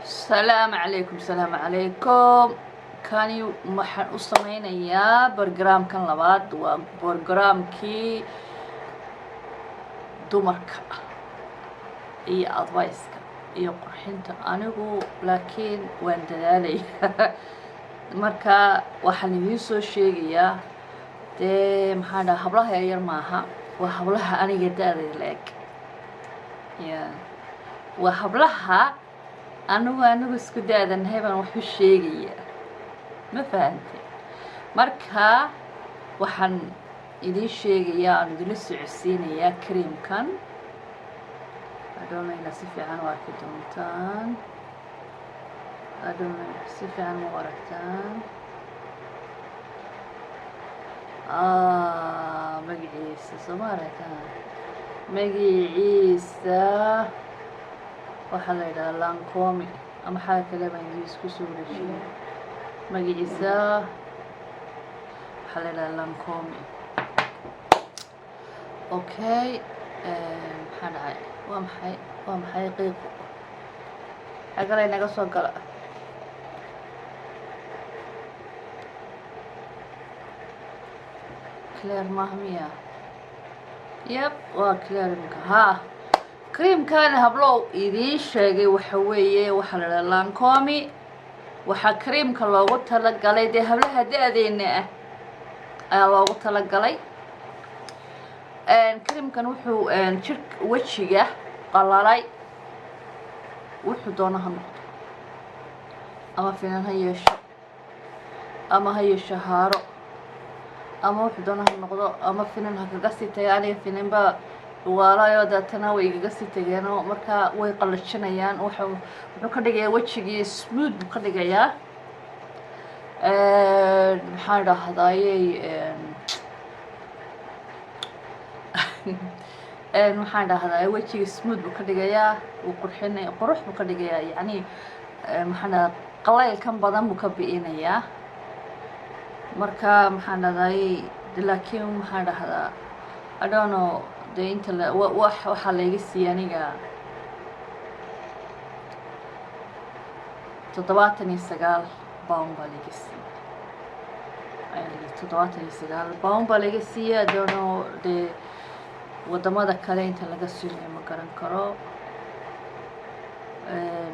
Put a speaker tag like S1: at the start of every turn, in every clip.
S1: Salaamu calaykum, salaamu calaykum. Kani waxaan u sameynayaa barogaraamkan labaad, waa borogaraamkii dumarka iyo advice-ka iyo qurxinta. Anigu laakiin waan dadaalayaa. Marka waxaan idiin soo sheegayaa, dee maxaa dhaha, hablaha yaryar maaha, waa hablaha aniga da-dayda la eg ya, waa hablaha anigu isku da-danahay baan wax u sheegayaa, ma fahante? Marka waxaan idiin sheegayaa, aan idinla socodsiinayaa creamkan. Adhoona inaad si fiican u arki doontaan, adhoona si fiican u aragtaan. Magaciisa sooma aragtaan? Magaciisa waxaa la yidhaha Lancome, ama xaga kale baan Ingiriis kusoo wareejiyay. Magaciisa waxaa la yidhaha Lancome. Okay, maxaa dhacay? Waa maxay? Waa maxay qiiqu xagale naga soo gala? Clear maaha miya? Yep, waa clear imika. Ha, creamkani, hablow, idiin sheegay waxa weeye, waxaa la idhaha Lancome. Waxaa creamka loogu talagalay, dee, hablaha da-deena ah ayaa loogu talagalay. Creamkan wuxuu jirka wejiga qalalay, wuxuu doono ha noqdo, ama finan ha yeesho, ama ha yeesho haaro, ama wuxuu doono ha noqdo, ama finan ha kaga sii taga. Aniga finanba waalayo, deetana way igaga sii tageenoo markaa way qalajinayaan. Wuxuu ka dhigayaa wejigii smooth buu ka dhigayaa. Maxaan idhahdayey? Maxaan dhahdaa, wejiga smooth buu ka dhigayaa, wuu qurxinaya, qurux buu ka dhigayaa. Yacni, maxaan dhahdaa, qalaylkan badan buu ka bi'inayaa. Marka maxaan dhahday, laakiin maxaan dhahdaa, I don't know, dee inta la wax waxaa layga siiyey aniga £79 baa layga siiyey, £79 baa laga siiyey. I don't know, dee wadamada kale inta laga siinayo ma garan karo.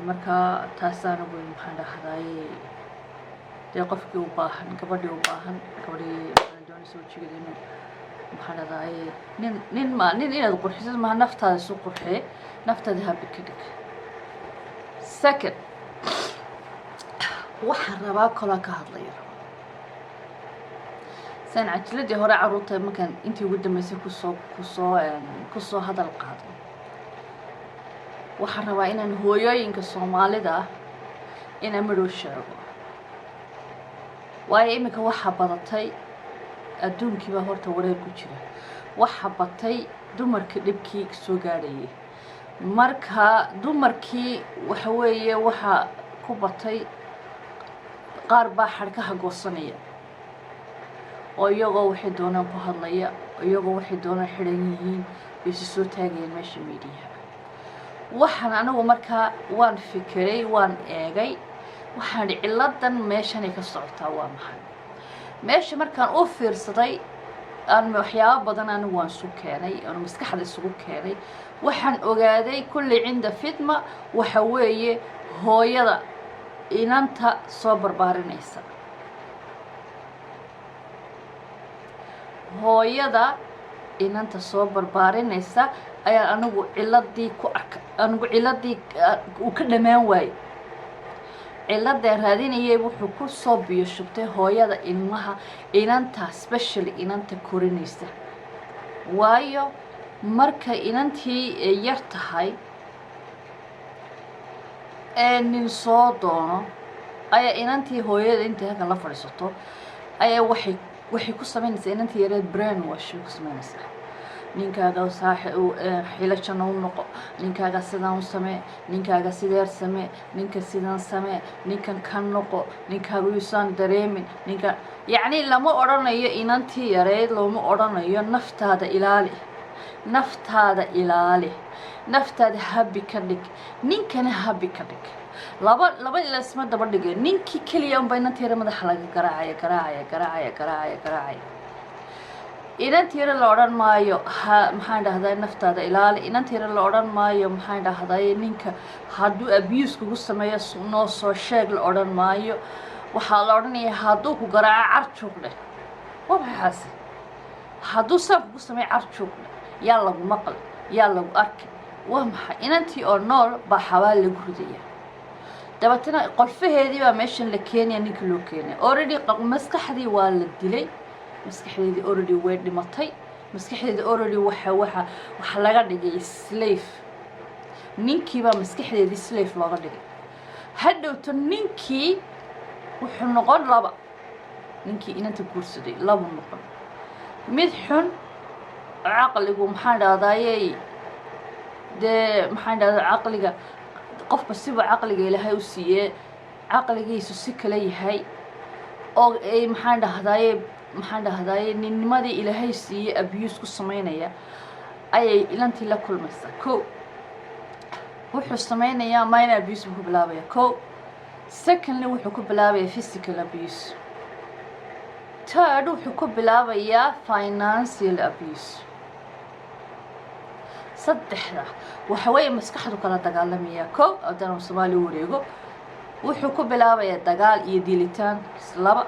S1: Marka taasaan ugu, maxaan dhahday, dee qofkii u baahan, gabadhii u baahan, gabadhii maxaan doonaysa wejigeeda inuu, maxaan dhahday, nin ma nin inaad qurxisid maha, naftaada isu qurxee, naftaada happy ka dhig. Second, waxaan rabaa kolaa ka hadlaya, rabaa saan cajiladii hore carruurta markaan intii ugu dambeysay kusoo hadal qaado. Waxaan rabaa inaan hooyooyinka Soomaalida inaan madhow sheego, waayo iminka waxaa badatay, adduunkiibaa horta wareer ku jira, waxaa batay dumarka dhibkii soo gaadhayay. Marka dumarkii waxa weeye, waxaa ku batay qaar baa xadhkaha goosanaya oo iyagoo waxay doonaan ku hadlaya, iyagoo waxay doonaan xidhan yihiin bay isu soo taagayeen meesha miidiyaha. Waxaan anigu markaa waan fikiray, waan eegay, waxaan idhi, ciladan meeshanay ka socotaa waa maxay? Meesha markaan u fiirsaday, aan waxyaabo badan anigu waan isu keenay, oon maskaxda isugu keenay, waxaan ogaaday kulli cinda fidma waxa weeye hooyada inanta soo barbaarinaysa, hooyada inanta soo barbaarinaysa ayaan anigu ciladii ku arkay. Anigu ciladii uu ka dhammaan waayey, ciladaan raadinayay wuxuu ku soo biyo shubtay hooyada ilmaha inanta, specially inanta korinaysa. Waayo, markay inantii yar tahay ee nin soo doono, ayaa inantii hooyada intay halkan la fadhiisato ayaa waxay ku samaynaysaa inantii yareed brain wash bay ku samaynaysaa. Ninkaaga saaxi xilashana u noqo, ninkaaga sidaan u samee, ninkaaga sideer samee, ninka sidan samee, ninkan ka noqo, ninkaaga yuusaan dareemin ninka. Yacni lama odhanayo inantii yareyd, looma odhanayo naftaada ilaali. Naftaada ilaali, naftaada happy ka dhig, ninkana happy ka dhig. Laba laba lasma daba dhigay. Ninkii keliya unba inantiira madaxa laga garaacaya, garaacaya, garaacaya, garaacaya, garaacaya. Inantiira la odhan maayo ha, maxaan dhahday, naftaada ilaali. Inantiira la odhan maayo, maxaan dhahday, ninka hadduu abuse kugu sameeyo noo soo sheeg la odhan maayo. Waxaa la odhanayaa hadduu ku garaaco, carjuuq dheh. Waa maxaase? Hadduu saan kugu sameeyo, carjuuq dheh. Yaa lagu maqli, yaa lagu arki. Waa maxay? Inantii oo nool baa xabaal lagu ridaya. Dabeetana qolfaheedii baa meeshan la keenaya, ninka loo keenaya. Already maskaxdii waa la dilay, maskaxdeedii already way dhimatay, maskaxdeedii already waxa laga dhigay slave. Ninkiibaa maskaxdeedii slave looga dhigay. Hadhowto ninkii wuxuu noqon laba. Ninkii inanta guursaday labu noqon: mid xun oo caqligu, maxaan dhahdaayey, dee maxaan dhahdaa, caqliga qofba siba caqliga Ilaahay u siiyee, caqligiisu si kale yahay, oo ay, maxaan dhahdaye, ninnimadii Ilaahay siiyey abuse ku sameynaya ayay inantii la kulmaysaa. Ko wuxuu sameynayaa minor abuse buu ku bilaabaya. Ko secondly, wuxuu ku bilaabayaa physical abuse. Third, wuxuu ku bilaabayaa financial abuse. Saddexda waxa weeye maskaxdu kala dagaalamaya. Ko haddana Soomaaliya wareego, wuxuu ku bilaabayaa dagaal iyo dilitaan. Laba,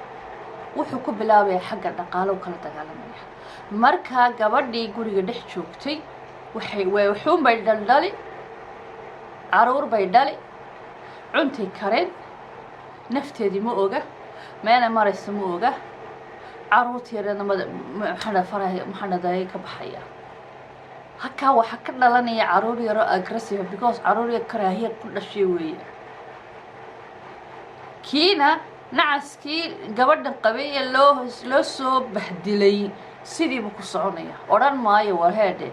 S1: wuxuu ku bilaabayaa xagga dhaqaalo kala dagaalamaya. Markaa gabadhii guriga dhex joogtay waxay waxuunbay dhaldhali, caruur bay dhali, cuntay kareen, nafteedii ma oga, meelay maraysa ma oga, caruurta yareedna mada maxaa faraha, maxaa dhadaye, ka baxaya. Halkaa waxaa ka dhalanaya caruur yaro aggressive, because caruur yar karaahiya ku dhashay weeye. Kiina nacaskii gabadhan qabay ee loo soo bahdilay sidiibuu ku soconaya. Odhan maayo, war heedhe,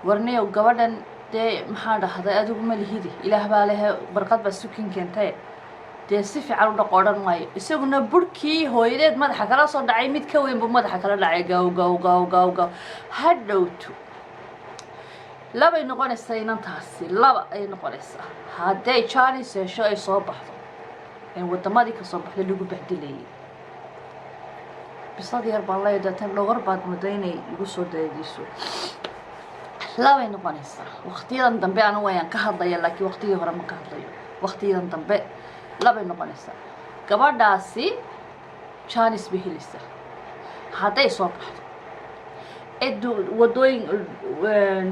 S1: warniyow, gabadhan dee, maxaa dhahday, adigu ma lihidi, Ilaah baa lehe, barqad baa sukin keentaye, dee si fiican u dhaqo, odhan maayo. Isaguna burhkii hooyadeed madaxa kala soo dhacay mid ka weyn buu madaxa kala dhacay. Gaw gaw gaw gaw gaw. Ha dhowto labay noqonaysaa inantaasi, laba ayay noqonaysaa hadday chance hesho, ay soo baxdo, ay wadamadii kasoo baxday lagu bahdilayay. Bisad yar baan leeyahay, tan dhogor baad muddo inay igu soo daadiso. Labay noqonaysaa waqtiyadan dambe. Anigu wayaan ka hadlaya, laakiin waqtigii hore ma ka hadlayo. Waqtiyadan dambe labay noqonaysaa. Gabadhaasi chance bay helaysaa hadday soo baxdo ee wadooyin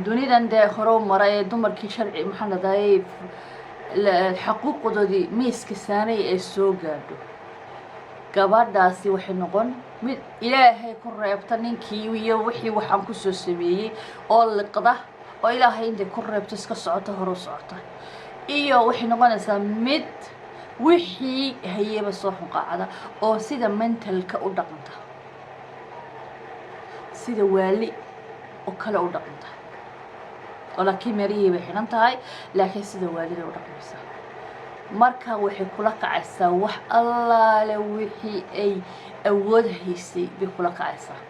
S1: dunidan dee hore u maray ee dumarkii sharci, maxaa ladahayay, xaquuqdoodii miiska saanay ay soo gaadho. Gabadhaasi waxay noqon mid Ilaahay ku reebta ninkii iyo wixii waxaan kusoo sameeyey, oo liqda, oo Ilaahay intay ku reebto iska socota, hore u socota. Iyo waxay noqonaysaa mid wixii hayeba soo xunqaacda, oo sida mentalka u dhaqanta, sida waali oo kale u dhaqanta, oo laakiin meerihii bay xidhan tahay, laakiin sida waalida u dhaqmaysa. Marka waxay kula kacaysaa wax allaale wixii ay awood haysay bay kula kacaysaa.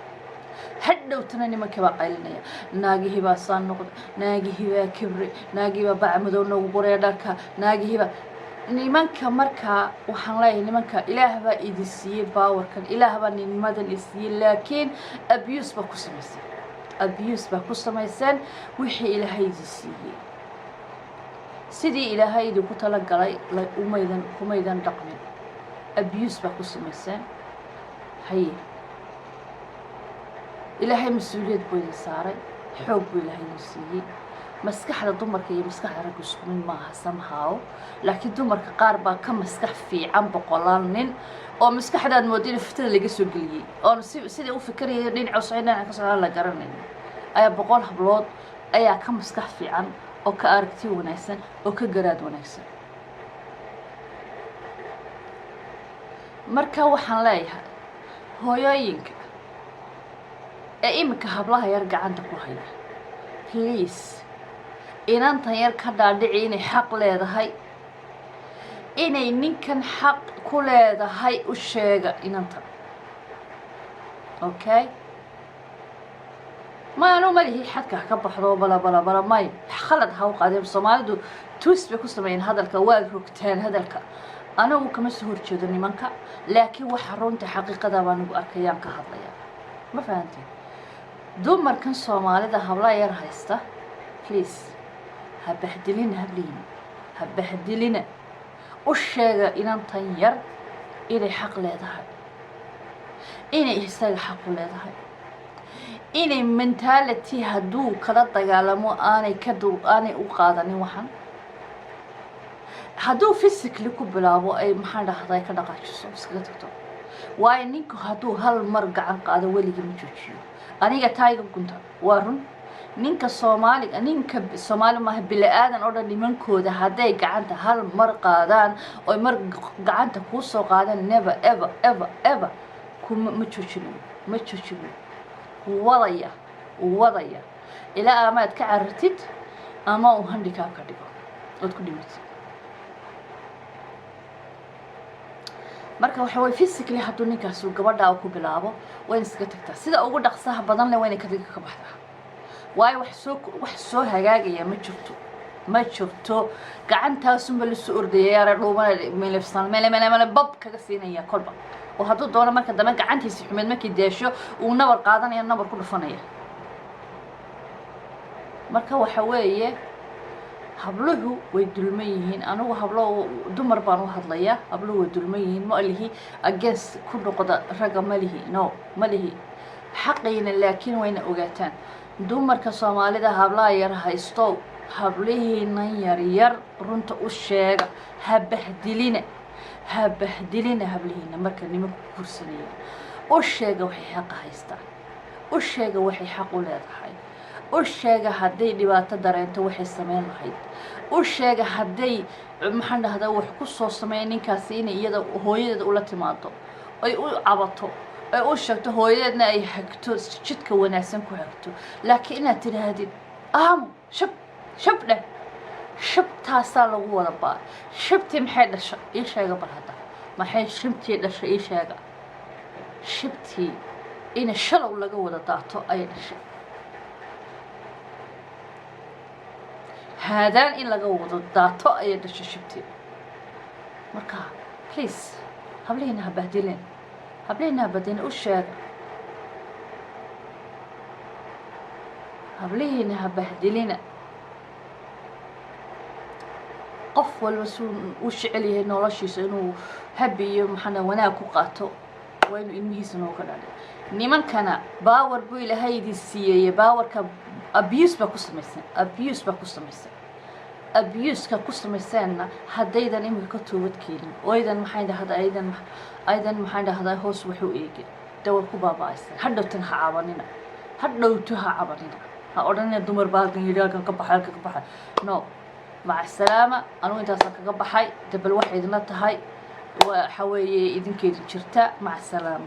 S1: Hadhowtana nimankii baa qaylinaya: naagihii baa saa noqday, naagihii baa kibri, naagihii baa bac madow nagu qoraya dharka, naagihii baa nimanka. Markaa waxaan leeyahay, nimanka, Ilaah baa idin siiyey powerkan, Ilaah baa nimadan idin siiyey, laakiin abuse baa ku samayseen, abuse baa ku samayseen wixii Ilaahay idin siiyey. Sidii Ilaahay idinku talagalay umaydan kumaydan dhaqmin, abuse baa ku samayseen. Haye, Ilaahay mas-uuliyad buu idin saaray, xoog buu Ilaahay idin siiyey. Maskaxda dumarka iyo maskaxda ragga isku mid maaha somehow, laakiin dumarka qaar baa ka maskax fiican boqolaal nin, oo maskaxdaad moodo in fitada laga soo geliyey, oon si siday u fikiraya, dhinaca socod, dhinaca ka socdaan la garanayn ayaa. 100 hablood ayaa ka maskax fiican, oo ka aragti wanaagsan, oo ka garaad wanaagsan. Marka waxaan leeyahay hooyooyinka ee iminka hablaha yar gacanta ku haya, please, inantan yar ka dhaadhici inay xaq leedahay, inay ninkan xaq ku leedahay u sheega inantan. Okay, Ma anu malihi xadka ha ka baxdo, bala bala bala, may khalad ha u qaadeen. Soomaalidu twist bay ku sameeyeen hadalka, waad rogtaan hadalka. Anigu kama soo horjeedo nimanka, laakiin waxa runta xaqiiqada baan ugu arkayaan ka hadlaya. Ma fahanteen? Dumarkan Soomaalida, habla yar haysta, please, ha bahdilina habliina, ha bahdilina. U sheega inantan yar inay xaq leedahay, inay isaga xaq u leedahay, inay mentality hadduu kala dagaalamo aanay ka du aanay u qaadanin. Waxan hadduu physically ku bilaabo, ay, maxaan dhahday, ka dhaqaajiso, iskaga tagto. Waayo, ninku hadduu hal mar gacan qaado, weligii ma joojiyo. Aniga taayga gunta waa run. Ninka Soomaaliga, ninka Soomaali maaha, bili-aadan oo dhan, nimankooda hadday gacanta hal mar qaadaan, oy mar gacanta kuu soo qaadaan, never ever ever ever kuma ma joojinayo, ma joojinayo. Wadaya, wadaya ilaa amaad ka carartid ama uu handicap ka dhigo ood ku dhimatid. Marka waxa waye, physically hadduu ninkaas uu gabadhaa ku bilaabo, wayna iskaga tagtaa sida ugu dhaqsaha badan leh, wayna kadiga ka baxdaa. Waayo, wax soo hagaagaya ma jirto, ma jirto. Gacantaasunba lasoo ordaya, yaara dhuumana milifsan, mele mele mele, bab kaga siinaya kolba. Oo hadduu doono, marka dambe gacantiisi xumeed markii deesho, uu nabar qaadanaya, nabar ku dhufanaya. Marka waxa weeye, habluhu way dulman yihiin. Anigu hablo dumar baan u hadlayaa. Habluhu way dulman yihiin. Ma lihi against ku noqda ragga, ma lihi, no, ma lihi. Xaqiina laakiin wayna ogaataan dumarka Soomaalida, hablaha yar haysto, hablihiinan yaryar runta u sheega. Ha bahdilina, ha bahdilina hablihiina. Marka nimanku ku kursanayaan, u sheega waxay xaqa haystaan, u sheega waxay xaq u leedahay, u sheega hadday dhibaato dareento waxay sameyn lahayd, u sheega hadday, maxaan dhahdaa, wax ku soo sameeya ninkaasi, inay iyada hooyadeeda ula timaado, ay u cabato, ay u sheegto, hooyadeedna ay hagto, jidka wanaagsan ku hagto. Laakiin inaad tidhaahdid "aamu, shab shab dheh", shabtaasaa lagu wada baa. Shabtii maxay dhasha? Ii sheega bal hadda, maxay shabtii dhasha? Ii sheega. Shabtii ina shalow laga wada daato ayay dhashay. Haadaan in laga wada daato ayay dhashay shabtii. Marka please, hablihiina ha bahdilin, hablihiina ha bahdilin. U sheega hablihiina, ha bahdilina. Qof walba suu u jecel yahay noloshiisa inuu happy iyo maxaana wanaag ku qaato, waa inuu ilmihiisa nooga dhaliyo. Nimankana power buu Ilaahay idin siiyeeye, powerka abuse baa ku samaysan, abuse baa ku samaysan. Abuseka ku samayseenna haddaydan iminka ka toobad keenin, oydan, maxay dhahda, aydan, maxaan dhahdaa, hoos wax u eegin, dawar ku baaba-aysan. Hadhowtan ha cabanina, hadhowto ha cabanina, ha odhanina "dumar baa halkan yidhi, halkan ka baxay, halkan ka baxay". No, maca salaama. Anugu intaasaan kaga baxay. Dabal waxay idinla tahay waxa weeye idinkeedu jirta. Maca salaama.